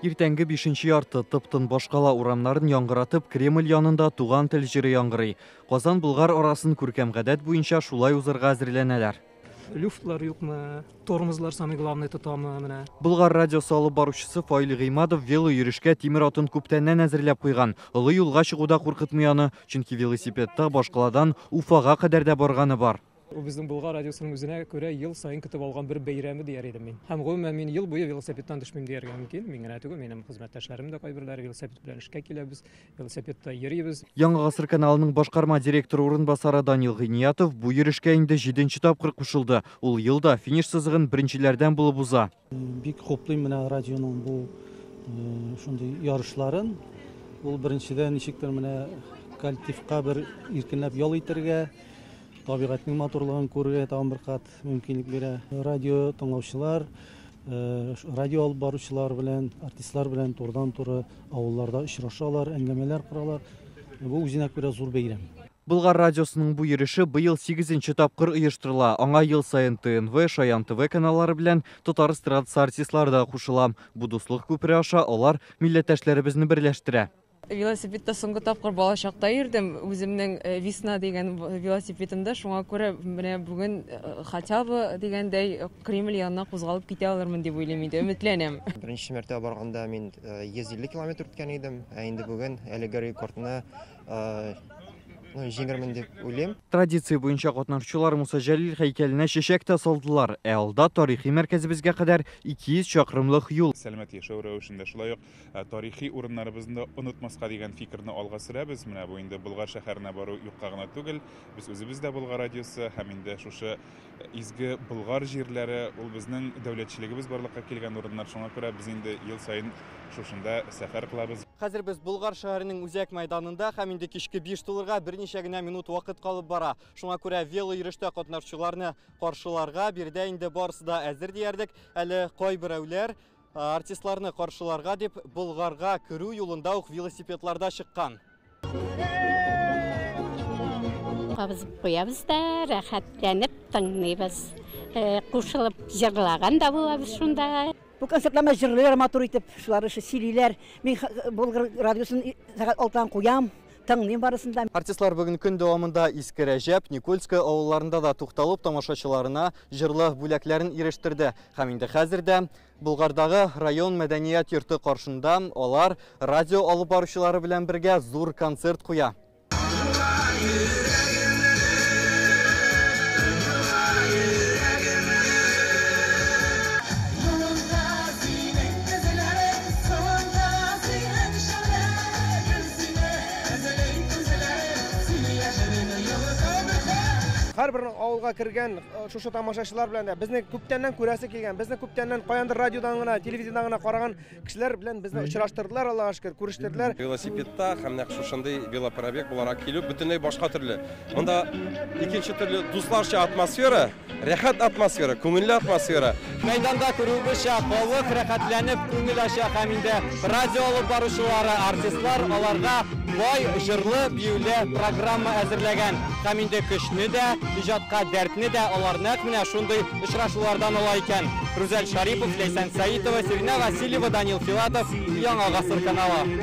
Иртәнге бишенче ярты тып-тын башкала урамнарын яңгыратып, Кремль янында Туган тел җыры яңгырый. Казан-Болгар арасын күркәм гадәт буенча шулай узырга әзерләнәләр. Люфтлар юкмы, тормозлар самый главный тотамы менә. Болгар радиосы алып баручысы Фаил Гыймадов велойөрешкә тимер атын күптәннән әзерләп куйган. Олы юлга чыгу да куркытмый аны, чөнки велосипедта башкаладан Уфага кадәр дә барганы бар. Бу безнең Болгар радиосының үзенә күрә ел саен көтеп алган бер бәйрәме дияр идем мин. Һәм гомумән мин ел буе велосипедтан төшмим дияргә мөмкин. Мин генә түгел, минем хезмәттәшләрем дә кайберләре велосипед белән эшкә киләбез, велосипедта йөрибез. Яңа гасыр каналының башкарма директоры урынбасары Данил Гыйниятов бу йөрешкә инде җиденче тапкыр кушылды. Ул ел да финиш сызыгын беренчеләрдән булып уза. Бик хуплыйм менә радионың бу шундый ярышларын. Ул беренчедән ничектер менә коллективка бер иркенләп ял итәргә, табигатьнең матурлыгын күрергә тагын бер кат мөмкинлек бирә. Радио тыңлаучылар, радио алып баручылар белән, артистлар белән турыдан-туры авылларда очрашалар, әңгәмәләр коралар. Бу үзенә күрә зур бәйрәм. Болгар радиосының бу йөреше быел сигезенче тапкыр оештырыла. Аңа ел саен ТНВ, Шаян ТВ каналлары белән татар эстрадасы артистлары да кушыла. Бу дуслык күпере аша алар милләттәшләребезне берләштерә. Велосипедта соңгы тапкыр балачакта йөрдем. Үземнең Весна дигән велосипедымда, шуңа күрә менә бүген хотя бы дигәндәй Кремль янына кузгалып китә алырмын дип уйлыйм инде, өметләнәм. Беренче мәртәбә барганда мин 150 километр үткән идем, ә инде бүген әлеге рекордны җиңермен дип уйлыйм. Традиция буенча катнашучылар Муса Җәлил һәйкәленә чәчәк тә салдылар. Ә алда тарихи мәркәзебезгә кадәр 200 чакрымлык юл. Сәламәт яшәү рәвешендә шулай ук тарихи урыннарыбызны да онытмаска дигән фикерне алга сөрәбез. Менә бу инде Болгар шәһәренә бару юкка гына түгел. Без үзебез дә Болгар радиосы һәм инде шушы изге Болгар җирләре, ул безнең дәүләтчелегебез барлыкка килгән урыннар. Шуңа күрә без инде ел саен шушында сәфәр кылабыз. Хәзер без Болгар шәһәренең үзәк мәйданында һәм инде кичке 5 тулырга берничә генә минут вакыт калып бара. Шуңа күрә велойөрештә катнашучыларны каршыларга биредә инде барысы да әзер диярлек. Әле кайберәүләр артистларны каршыларга дип Болгарга керү юлында ук велосипедларда чыккан. Кабызып куябыз да, рәхәтләнеп тыңлыйбыз. Кушылып җырлаган да булабыз шунда. Бу концертларда җырлыйлар матур итеп, шулар эше сөйлиләр. Мин Болгар радиосын сәгать алтыдан куям, тыңлыйм барысын да. Артистлар бүген көн дәвамында Иске Рәҗәп, Никольское авылларында да тукталып, тамашачыларына җырлы бүләкләрен ирештерде. Һәм инде хәзер дә Болгардагы район мәдәният йорты каршында алар радио алып баручылары белән бергә зур концерт куя. Һәрбер авылга кергән шушы тамашачылар белән дә безне күптәннән күрәсе килгән, безне күптәннән каяндыр радиодан гына, телевизордан гына караган кешеләр белән безне очраштырдылар, Аллаһка шөкер, күрештерделәр. Велосипедта һәм нәкъ шушындый велопробег буларак килү бөтенләй башка төрле. Монда икенче төрле дусларча атмосфера, рәхәт атмосфера, күңелле атмосфера. Мәйданда күрүебезчә, халык рәхәтләнеп күңел ача һәм инде радио алып баручылары, артистлар аларга бай җырлы, биюле программа әзерләгән. Һәм инде көчне дә, иҗатка дәртне дә алар нәкъ менә шундый очрашулардан ала икән. Рүзәл Шарипов, Ләйсән Сәитова, Сиринә Васильева, Данил Филатов, Яңа Гасыр каналы.